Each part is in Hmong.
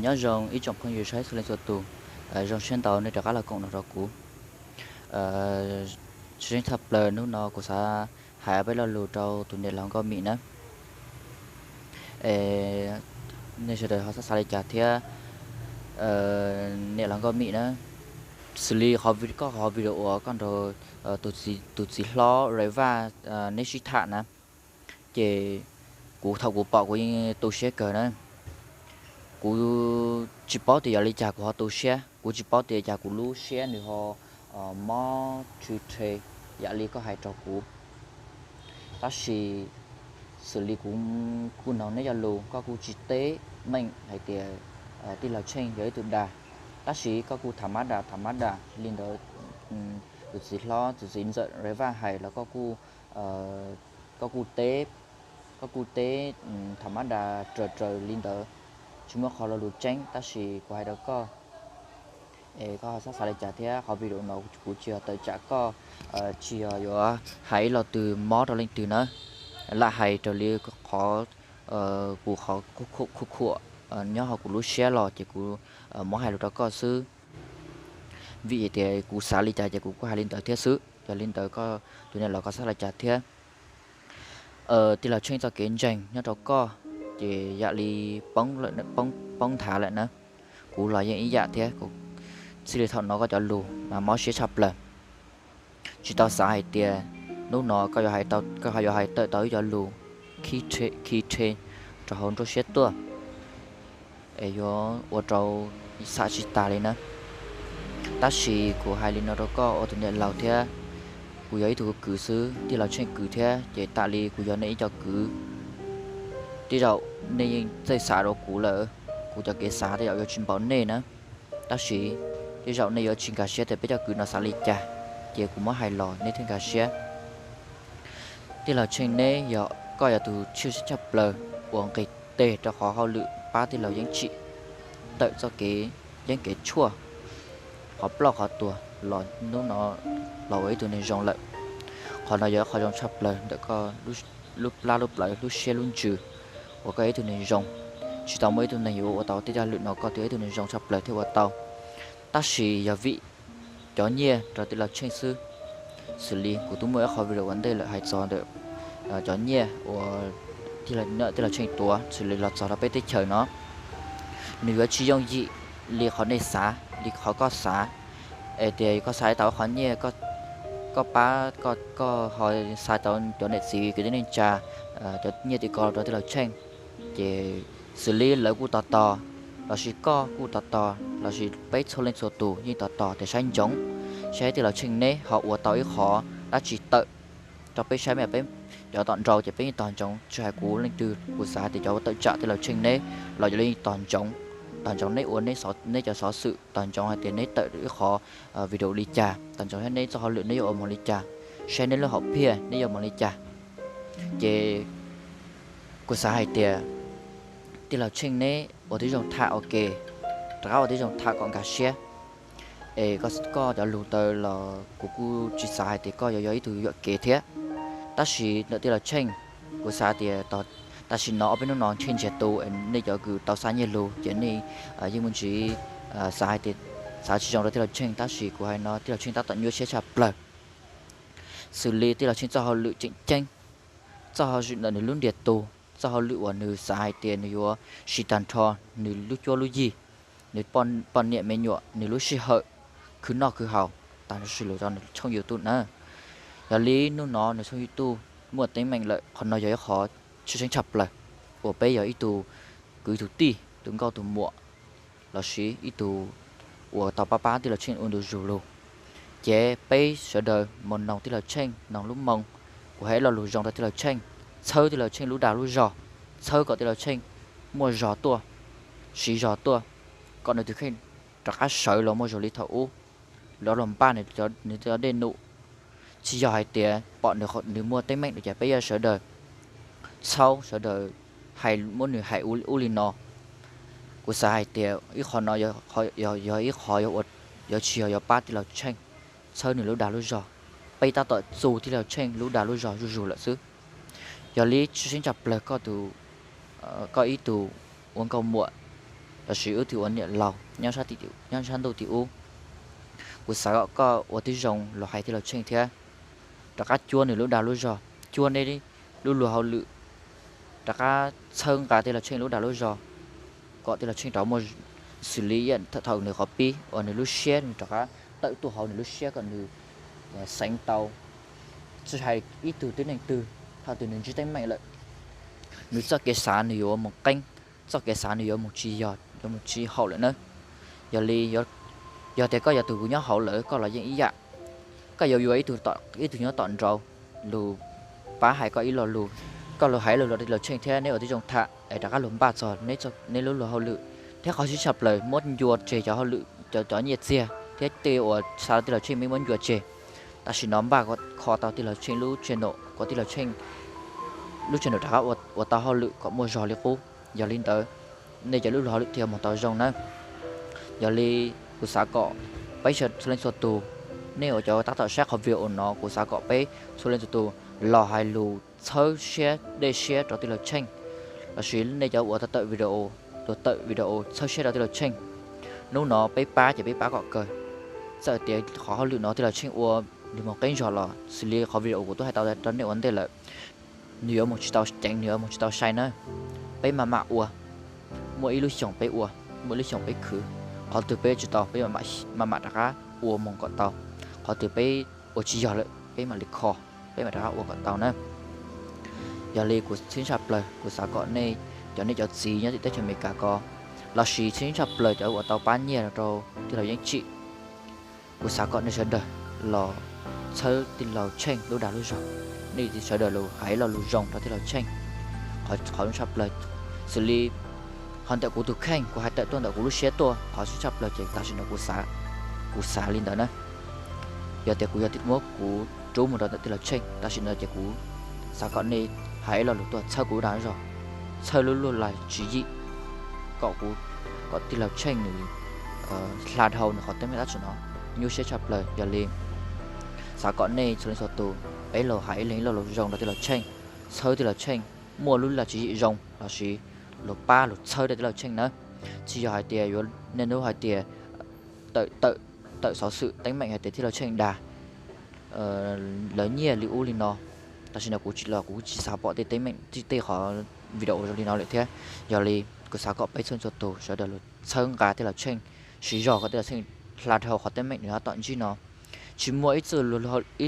Nyob zoo ib tsoom phooj ywg saib txhua leej txhua tus, zoo siab ntau nej rov qab los koom no rau kuv. Tshwj xeeb tshaj plaws hnub no kuv xav hais peb lo lus rau tus niam laus Nkauj Mim na. Nej sawv daws ho xav xav li cas thiab, niam laus Nkauj Mim na, xws li qhov koj qhov video uas koj nrog tus txiv hlob Ray Vaj neb sib tham na, ces kuv thaum kuv pom kuv yeej tu siab kawg na. Kuv tsis paub tias yog li cas kuv ho tu siab, kuv tsis paub tias cas kuv lub siab nws ho mob tshwm rhe yam li koj hais rau kuv. Tab sis xws li kuv kuj noog neb cov lus, koj kuj tsis teb meej hais tias tij laug Tsheej yog ib tug dag, tab sis koj kuj tham mab das tham mab das li ntawd, tus txiv hlob tus txiv ntxawm Ray Vaj hais los koj kuj, koj kuj teb, koj kuj teb tham mab das raws raws li ntawd, tsis muaj qhov lo lus tseeb. Tab sis kuv hais rau koj, es koj ho xav xav li cas thiab, qhov video no kuv tsis yog tawm tsam koj, tsis yog yuav hais ib lo twg mob rau leej twg na, lam hais raws li qhov kuv qhov khuam khuam nyob hauv kuv lub siab los ces kuv muab hais lus rau koj xwb. Vim tias kuv xav li cas ces kuv kuj hais li ntawd thiab xwb. Yog li ntawd koj tus niam laus koj xav li cas thiab. Tij laug Tsheej txoj kev ntseeg nyob rau koj ces yam li poob, poob nthav lawm na. Kuv los yeej ib yam thiab, txij li thaum hnov koj cov lus mas mob siab tshaj plaws. Tsis tau xav hais tias hnub no koj yuav hais tawm tau ib co lus khi rhe rau hauv nruab siab tuaj, es yuav ua rau xam tsis tas li na. Tab sis kuv hais li no rau koj ua tus niam laus thiab, kuv yog ib tug kwv xwb, tij laug Tsheej kwv thiab, ces tam li kuv yog nej ib co kwv. Tej zaum nej yeej txawj xav rau kuv lawm, kuv cov kev xav tej zaum yuav tsis npaum nej na. Tab sis tej zaum nej yuav tsis nkag siab tias peb cov kwv no xav li cas, ces kuv muab hais los nej thiaj nkag siab. Tij laug Tsheej neb yog, koj yog tus tshwj xeeb tshaj plaws uas nqis teg rau qhov hauj lwm pab tij laug Yeeb Tsim tawm txoj kev yeeb kev tshuaj, qhov ploj qhov tuag los hnub no los ua ib tug neeg zoo lawm. Qhov no yog qhov zoo tshaj plaws ntawm koj lub plab lub plawv lub siab lub ntsws uas koj yog ib tug neeg zoo. Tsis tau muaj ib tug neeg yuav ua tau tej yam lwm no, koj twb yog ib tug neeg zoo tshaj plaws thiaj ua tau. Tab sis yog vim cov nyiaj rau tij laug Tsheej xwb. Xws li kuv twb muaj ib qhov video ua ntej lawm hais txog ntawm cov nyiaj uas tij laug Tsheej tuav xws li los txog rau peb teb chaws no, nws yuav tsis yooj yim li qhov nej xav li qhov koj xav. Es tias koj xav tau qhov nyiaj, koj pab, koj ho xav tau cov niam txiv kwv tij neej tsa cov nyiaj tim ko rau tij laug Tsheej, ces xws li lawv kuj tos tos, lossis koj kuj tos tos, lossis peb txhua leej txhua tus yeej tos tos tias saib ntsoov, saib tij laug Tsheej neb ho ua tau ib qhov dab tsi tawm rau peb saib. Mas peb cov tom nraud ces peb yeej tos ntsoov, tsis hais kuv leej twg, kuv xav hais tias cov ua tawm tsam tij laug Tsheej neb los yeej tos ntsoov. Tos ntsoov neb ua neb cov xov xwm, tos ntsoov hais tias neb tawm ib qhov video li cas, tos ntsoov saib neb txoj hauj lwm neb yuav ua moog li cas, saib neb lub hom phiaj neb yuav moog li cas. Ces kuv xav hais tias tij laug Tsheej neb ua tib zoo tham ua ke, rov qab ua tib zoo tham kom nkag siab. Es koj cov lus ntawd los kuv kuj tsis xav hais tias koj yuav yog ib tug yuam kev thiab. Tab sis ntawm tij laug Tsheej, kuv xav tias tam sim no ob peb hnub no ntshe ntsiag tu, nej cov kws tau xa nyiaj lug ces nej yeej muaj ntsis xav hais tias xav tsis zoo rau tij laug Tsheej, tab sis kuv hais no tij laug Tsheej tab tom nyuaj siab tshaj plaws. Xws li tij laug Tsheej txoj hauj lwm tseem ceeb, txoj hauj lwm ntawm nws lub ntiag tug, txoj hauj lwm uas nws xav hais tias nws yuav siv tag nrho nws lub cuab lub yig, nws poj niam me nyuam, nws lub sij hawm khwv noj khwv haus tag nrho sis lus rau nws tshooj YouTube na. Yog li hnub no nws tshooj YouTube muaj teeb meem lawm, qhov no yog ib qhov tshwj xeeb tshaj plaws uas peb yog ib tug kwv tug tij, tus nkauj tus muam, lossis ib tug uas tau pab pab tij laug Tsheej ua ntu zus lug. Ces peb sawv daws mus noog tij laug Tsheej, noog lub moo, kuv hais ib lo lus zoo rau tij laug Tsheej, txhawb tij laug Tsheej lub dag lub zog, txhawb kom tij laug Tsheej muaj zog tuaj, siv zog tuaj, kom nws tus kheej rov qab sawv los muaj zog li thaum ub, los los npaj nws cov dej num. Tsis yog hais tias pom nws muaj teeb meem li cas peb yuav sawv daws txhawb, sawv daws hais muab nws hais ub li no. Kuv xav hais tias ib qho no yog ib qho yuav tsis yog yuav pab tij laug Tsheej, txhawb nws lub dag lub zog, peb tab tom txu tij laug Tsheej lub dag lub zog zuj zus lawm xwb. Yog li tshwj xeeb tshaj plaws koj tus, koj ib tug ua nkauj muam, Los sis wb twb ua niam laus nyob sab ntuj tim ub. Kuv xav kom koj ua tib zoo los hais tij laug Tsheej thiab rov qab cuab nws lub dag lub zog, cuab neb lub luag hauj lwm, rov qab txhawb nqa tij laug Tsheej lub dag lub zog, kom tij laug Tsheej rov muaj xws li ib yam thaum nws qhov pib uas nws lub siab nws rov qab tawm tuaj hauv nws lub siab kom nws xeev tau, tsis hais ib tug tib neeg twg, thaum twg nws ntsib teeb meem lawm, nws txoj kev xav nws yuav mus qeeb, txoj kev xav nws yuav mus tsis yog, yuav mus tsis haum lawm na. Yog li, yog tias koj yog tus nyob hauv lawm koj los yeej ib yam. Koj yuav yuav ib tug nyob tom nraud, lug pab hais koj ib lo lug, koj lug hais ib lo lug rau tij laug Tsheej thiab neb ua tib zoo tham es rov qab lug npaj txog neb lub luag hauj lwm, thiab qhov tshwj xeeb tshaj plaws muab ncua tseg cov hauj lwm, cov nyiaj txiag thiab tej uas xa rau tij laug Tsheej mej muab ncua tseg. Tam sim no npaj kho tau tij laug Tsheej lub channel, kom tij laug Tsheej lub channel rov qab ua tau hauj lwm kom muaj zog li qub. Yog li ntawd, nej cov lub luag hauj lwm thiaj moog tau zoo nawb. Yog li, kuv xav kom peb txhua leej txhua tus, nej ua cov tab tom saib qhov video no, kuv xav kom peb txhua leej txhua tus los hais lus txhawb siab dej siab rau tij laug Tsheej, los sis nej cov uas tau tawm video, tau tawm video txhawb siab rau tij laug Tsheej. Hnub no peb pab ces peb pab kom kawg. Txawm tias qhov hauj lwm no tij laug Tsheej ua nws moog qeeb zog los xws li qhov video kuv twb hais tau rau nej ua ntej lawm, nws yuav moog tsis tau ceev, nws yuav moog tsis tau sai na. Peb maj mam ua, muaj ib lub xyoos peb ua, muaj ib lub xyoos peb khwv. Qhov twg peb tsis tau peb maj mam rov qab ua moog kom tau. Qhov twg peb ua tsis yog lawm peb mam li kho, peb mam rov qab ua kom tau na. Yog li kuv txhwb tshaj plaws kuv xav kom nej, cov nej cov txiv nyob tim teb chaws Amelikas ko, los sis txhwb tshaj plaws cov uas tau pab nyiaj rau tij laug Yeej Tsim, kuv xav kom nej sawv daws los txhawb tij laug Tsheej lub dag lub zog, nej sawv daws los hais lo lus zoo rau tij laug Tsheej. Qhov tshaj plaws, xws li qhov ntawm kuv tus kheej kuv hais tawm tuaj ntawm kuv lub siab tuaj, qhov tshaj plaws ces tam sim no kuv xav, kuv xav li ntawd na. Yog tias kuv yog muab kuv rub mus rau ntawm tij laug Tsheej tam sim no ces kuv xav kom nej hais lo lus tuaj txhawb kuv lub dag lub zog, txhawb lub luj laj tswv yim, kom kuv, kom tij laug Tsheej nws hla dhau nws qhov teeb meem tam sim no nyuaj siab tshaj plaws. Yog li xav kom nej txhua leej txhua tus, peb los hais ib leeg ib lo lus zoo rau tij laug Tsheej, txhawb tij laug Tsheej muaj lub luj laj tswv yim zoo los sis los pab los txhawb rau tij laug Tsheej nawb. Tsis yog hais tias yuav niaj hnub hais tias tawm, tawm xov xwm teeb meem hais tias tij laug Tsheej dag lawv nyiaj li ub li no. Tam sim no kuv tsis los kuv tsis xav pom tej teeb meem tej qhov video zoo li no lawm thiab. Yog li kuv xav kom peb txhua leej txhua tus sawv daws los txhawb nqa tij laug Tsheej, siv zog kom tij laug Tsheej hla dhau qhov teeb meem nws tab tom ntsib no. Tsis muaj ib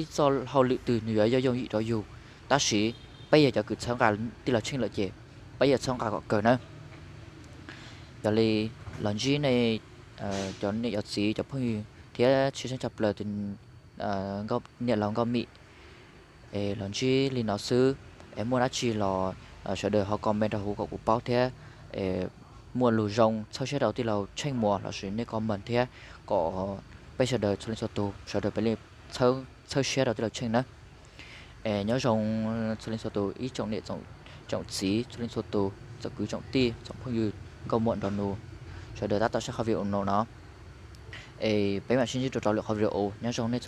txoj hauj lwm twg nws yuav yooj yim rau yus, tab sis peb yog cov kws txhawb nqa tij laug Tsheej lawm ces peb yuav txhawb nqa kom kawg nawb. Yog li los ntsib nej, cov niam cov txiv cov phooj ywg thiab tshwj xeeb tshaj plaws niam laus Nkauj Mim, es los ntsib li no xwb. Es muaj dab tsi los sawv daws ho comment rau huv kom kuv paub thiab. Muaj lus zoo txhawb siab rau tij laug Tsheej Muas los sis nej comment thiab kom peb sawv daws txhua leej txhua tus sawv daws peb li txhawb siab rau tij laug Tsheej nawb. Es nyob zoo txhua leej txhua tus ib tsoom niam tsoom txiv txhua leej txhua tus tsoom kwv tsoom tij tsoom phooj ywg nkauj muam nraug nus, sawv daws tab tom saib qhov video no no. Es peb mam sib ntsib rau rau lwm qhov video, nyob zoo nej txhua